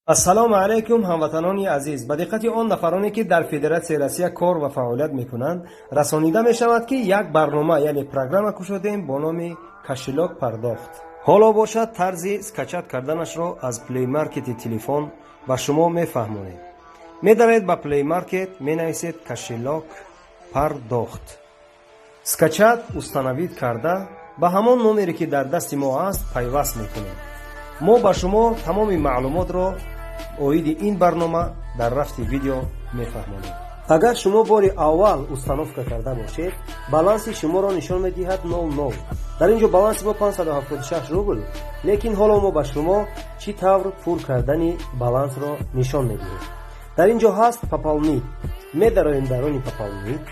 Ассалому алайкум, ҳамватанони азиз! Ба диққати он нафароне, ки дар Федератсияи Россия кор ва фаъолият мекунанд, расонида мешавад, ки як барнома, яъне программа кушодем бо номи «Кошелёк пардохт». Ҳоло бошад, тарзи скачать карданашро аз Play Market телефон ба шумо мефаҳмонем. Медароед ба Play Market, менависед «Кошелёк пардохт», скачать, установить карда, ба ҳамон номере, ки дар дасти мо аст, пайваст мекунем. Мо ба шумо тамоми маълумотро оиди ин барнома дар рафти видео мефаҳмонем. Агар шумо бори аввал установка карда бошед, баланси шуморо нишон медиҳад 00. Дар ин ҷо баланси мо 576 рубл, лекин ҳоло мо ба шумо чӣ тавр пур кардани балансро нишон медиҳем. Дар ин ҷо ҳаст «Пополнить», медароем дарони «Пополнить».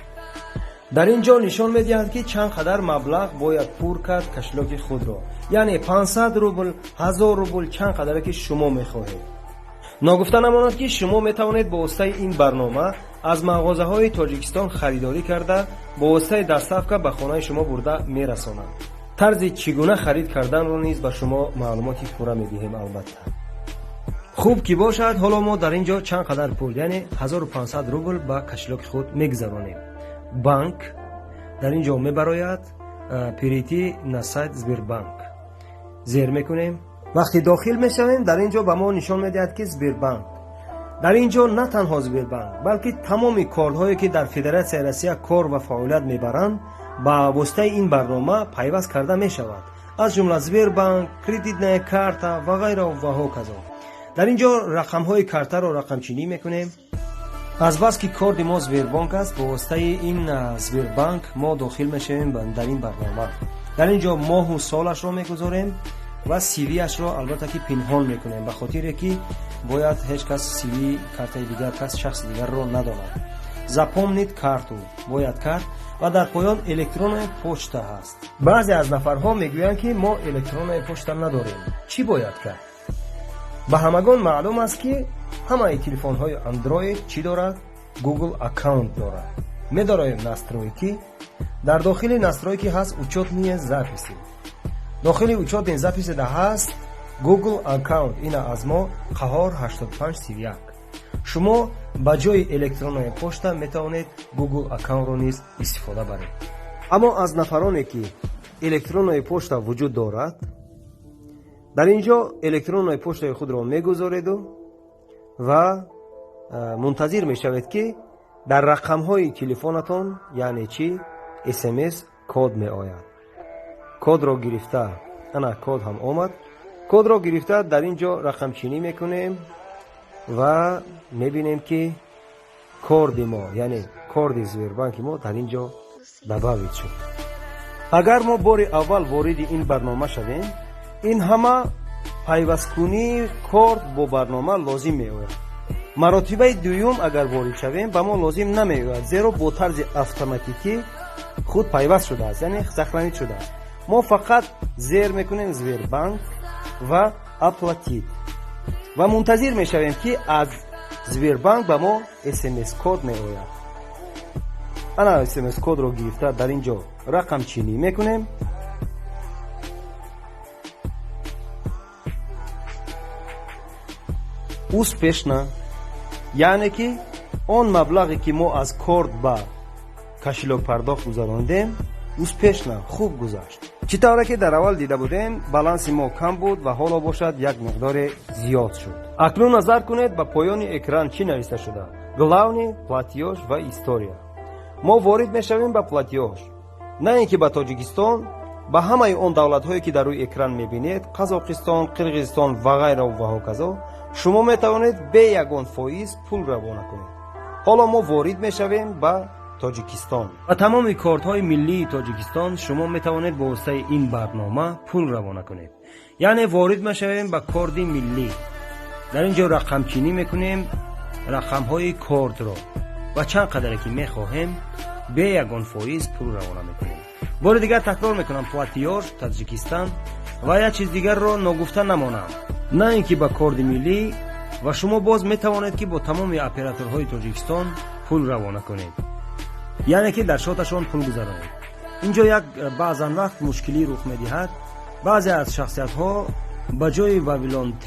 Дар ин ҷо нишон медиҳад, ки чанд қадар маблағ бояд пур кард кошелёки худро, яъне 500 рубл, 1000 рубл, чанд қадаре ки шумо мехоҳед. Ногуфта намонад, ки шумо метавонед бо воситаи ин барнома аз мағозаҳои Тоҷикистон харидорӣ карда, бо воситаи доставка ба хонаи шумо бурда мерасонанд. Тарзи чӣ гуна харид карданро низ ба шумо маълумоти пурра медиҳем, албатта. Хуб ки бошад, ҳоло мо дар ин ҷо чанд қадар пул, яъне 1500 рубл ба кошелёки худ мегузаронем. Банк дар ин ҷо мебарояд, «Перейти на сайт Сбербанк» зер мекунем. Вақте дохил мешавем, дар ин ҷо ба мо нишон медиҳад, ки Сбербанк. Дар ин ҷо на танҳо Сбербанк, балки тамоми кортҳое, ки дар Федератсияи Россия кор ва фаъолият мебаранд, ба воситаи ин барнома пайваст карда мешавад, аз ҷумла Сбербанк, кредитная карта ва ғайра ва ҳоказо. Дар ин ҷо рақамҳои картаро рақамчинӣ мекунем. Азбаски корти мо Сбербанк аст, бо воситаи ин Сбербанк мо дохил мешавем дар ин барнома. Дар ин ҷо моҳу солашро мегузорем ва CVV-ашро, албатта, ки пинҳон мекунем, ба хотире ки бояд ҳеҷ кас CVV картаи дигар кас, шахси дигарро надонад. «Запомнить карту» бояд кард ва дар поён электронная почта ҳаст. Баъзе аз нафарҳо мегӯянд, ки мо электронная почта надорем, чӣ бояд кард? Ба ҳамагон маълум аст, ки ҳамаи телефонҳои Андроид чӣ дорад? Google аккаунт дорад. Медароем «Настройки». Дар дохили «Настройки» ҳаст «Учётные записи». Дохили «Учётные записи» да ҳаст Google аккаунт. Ина аз мо Қаҳор 8531. Шумо ба ҷои электронная почта метавонед Google аккаунтро низ истифода баред. Аммо аз нафароне, ки электронная почта вуҷуд дорад, дар ин ҷо электронная почтаи худро мегузореду ва мунтазир мешавед, ки дар рақамҳои телефонатон, яъне чӣ, СМС код меояд. Кодро гирифта, ана код ҳам омад, кодро гирифта, дар ин ҷо рақамчинӣ мекунем ва мебинем, ки корди мо, яъне корди Сбербанки мо дар ин ҷо добавить шуд. Агар мо бори аввал вориди ин барнома шавем, ин ҳама пайвасткунии корт бо барнома лозим меояд. Маротибаи дуюм агар ворид шавем, ба мо лозим намеояд, зеро бо тарзи автоматикӣ худ пайваст шудааст, яъне сохранить шудааст. Мо фақат зер мекунем Сбербанк ва «Оплатить» ва мунтазир мешавем, ки аз Сбербанк ба мо СМС код меояд. Ана СМС кодро гирифта, дар ин ҷо рақамчинӣ мекунем. Успешно, яъне ки он маблағе, ки мо аз корт ба кошелёк пардохт гузарондем, успешно, хуб гузашт. Чӣ тавре ки дар аввал дида будем, баланси мо кам буд ва ҳоло бошад, як миқдоре зиёд шуд. Акнун назар кунед, ба поёни экран чӣ нависта шуда: «Главный», «Платёж» ва «История». Мо ворид мешавем ба «Платёж». На ин ки ба Тоҷикистон, ба ҳамаи он давлатҳое, ки дар рӯи экран мебинед: Қазоқистон, Қирғизистон ва ғайра ва ҳоказо, шумо метавонед бе ягон фоиз пул равона кунед. Ҳоло мо ворид мешавем ба Тоҷикистон. Ба тамоми кортҳои миллии Тоҷикистон шумо метавонед бо воситаи ин барнома пул равона кунед. Яъне ворид мешавем ба корди миллӣ, дар ин ҷо рақамчинӣ мекунем рақамҳои кортро ва чанд қадаре ки мехоҳем, бе ягон фоиз пул равона мекунем. Бори дигар такрор мекунам: «Платёж», Таҷикистан. Ва як чиз дигарро ногуфта намонам: на ин ки ба корди миллӣ ва шумо боз метавонед, ки бо тамоми операторҳои Тоҷикистон пул равона кунед, яъне ки дар шоташон пул гузаронед. Ин ҷо як баъзан вақт мушкилӣ рух медиҳад. Баъзе аз шахсиятҳо ба ҷои Вавилон Т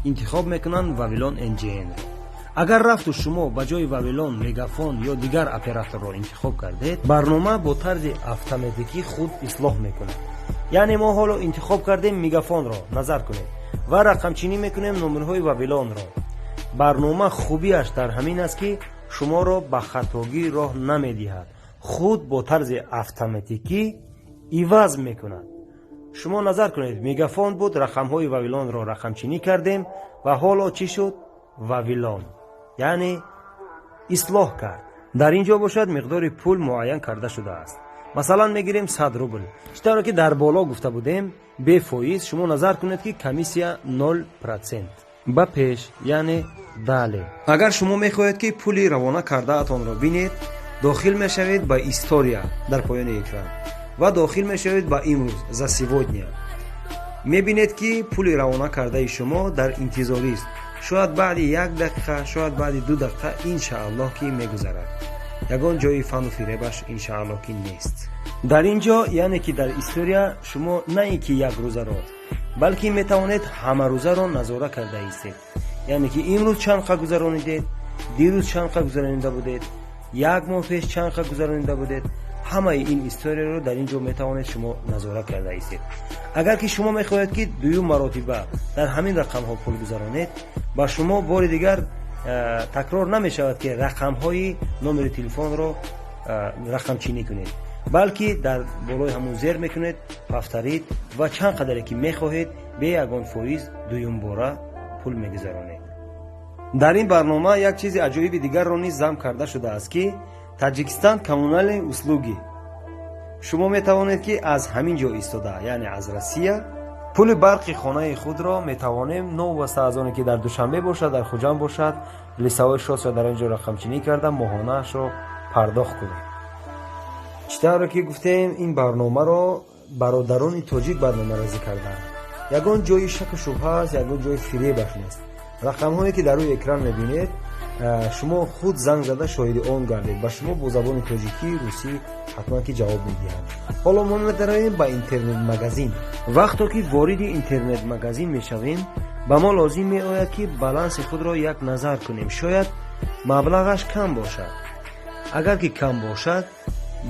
Интихоб мекунанд Вавилон НГН-ро. Агар рафту шумо ба ҷои Вавилон Мегафон ё дигар операторро интихоб кардед, барнома бо тарзи автоматикӣ худ ислоҳ мекунад. Яъне мо ҳоло интихоб кардем Мегафонро, назар кунед, ва рақамчинӣ мекунем номерҳои Вавилонро. Барнома хубиаш дар ҳамин аст, ки шуморо ба хатогӣ роҳ намедиҳад, худ бо тарзи автоматикӣ иваз мекунад. Шумо назар кунед, Мегафон буд, рақамҳои Вавилонро рақамчинӣ кардем ва ҳоло чӣ шуд? Вавилон, яъне ислоҳ кард. Дар ин ҷо бошад, миқдори пул муайян карда шудааст. Масалан, мегирем 100 рубл. Чӣ тавре ки дар боло гуфта будем, бефоиз. Шумо назар кунед, ки комиссия 0%. Ба пеш, яъне далее. Агар шумо мехоҳед, ки пули равона кардаатонро бинед, дохил мешавед ба история дар поёни экран ва дохил мешавед ба имрӯз, за сегодня. Мебинед, ки пули равона кардаи шумо дар интизорист. Шояд баъди як дақиқа, шояд баъди 2 дақиқа, иншааллоҳ, ки мегузарад. Ягон ҷои фану фиребаш, иншааллоҳ, ки нест. Дар ин ҷо, яъне ки дар история, шумо на ин ки як рӯзаро, балки метавонед ҳамарӯзаро назора карда истед. Яъне ки имрӯз чанд қа гузаронидед, дирӯз чанд қа гузаронида будед, як моҳ пеш чанд қа гузаронида будед, ҳамаи ин историяро дар ин ҷо метавонед шумо назора карда истед. Агар ки шумо мехоҳед, ки дуюм маротиба дар ҳамин рақамҳо пул гузаронед, ба шумо бори дигар такрор намешавад, ки рақамҳои номери телефонро рақамчинӣ кунед, балки дар болои ҳамун зер мекунед повторить ва чанд қадаре ки мехоҳед, бе ягон фоиз дуюмбора пул мегузаронед. Дар ин барнома як чизи аҷоиби дигарро низ зам карда шудааст, ки Таҷикистан коммунальные услуги. Шумо метавонед, ки аз ҳамин ҷо истода, яъне аз Россия, пули барқи хонаи худро метавонем, новобаста аз оне ки дар Душанбе бошад, дар Хуҷанд бошад, лицевой счётро дар ин ҷо рақамчинӣ карда, моҳонаашро пардохт кунем. Чӣ тавре ки гуфтем, ин барномаро бародарони тоҷик барномарезӣ карданд. Ягон ҷои шаку шубҳа аст, ягон ҷои фиребаш нест. Рақамҳое ки дар рӯи экран мебинед, шумо худ занг зада шоҳиди он гардед. Ба шумо бо забони тоҷикӣ, русӣ ҳатман ки ҷавоб медиҳанд. Ҳоло мо медароем ба интернет-магазин. Вақто ки вориди интернет-магазин мешавем, ба мо лозим меояд, ки баланси худро як назар кунем. Шояд маблағаш кам бошад. Агар ки кам бошад,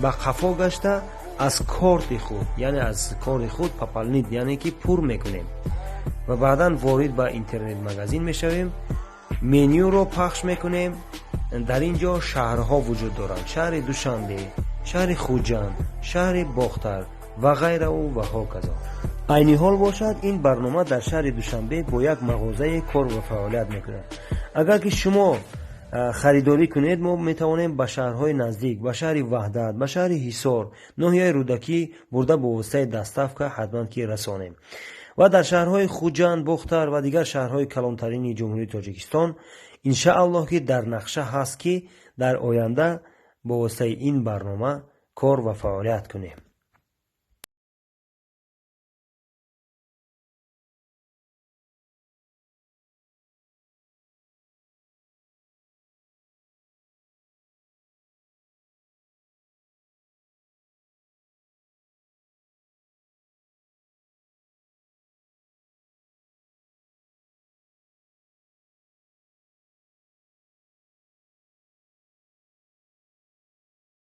ба қафо гашта, аз корти худ, яъне аз корти худ пополнить, яъне ки пур мекунем ва баъдан ворид ба интернет-магазин мешавем. Менюро пахш мекунем. Дар ин ҷо шаҳрҳо вуҷуд доранд: шаҳри Душанбе, шаҳри Хуҷанд, шаҳри Бохтар ва ғайраву ва ҳоказо. Айни ҳол бошад, ин барнома дар шаҳри Душанбе бо як мағозае кор ва фаъолият мекунад. Агар ки шумо харидорӣ кунед, мо метавонем ба шаҳрҳои наздик, ба шаҳри Ваҳдат, ба шаҳри Ҳисор, ноҳияи Рӯдакӣ бурда, бо воситаи доставка ҳатман ки расонем. Ва дар шаҳрҳои Хуҷанд, Бохтар ва дигар шаҳрҳои калонтарини Ҷумҳурии Тоҷикистон, иншааллоҳ, ки дар нақша ҳаст, ки дар оянда бо воситаи ин барнома кор ва фаъолият кунем.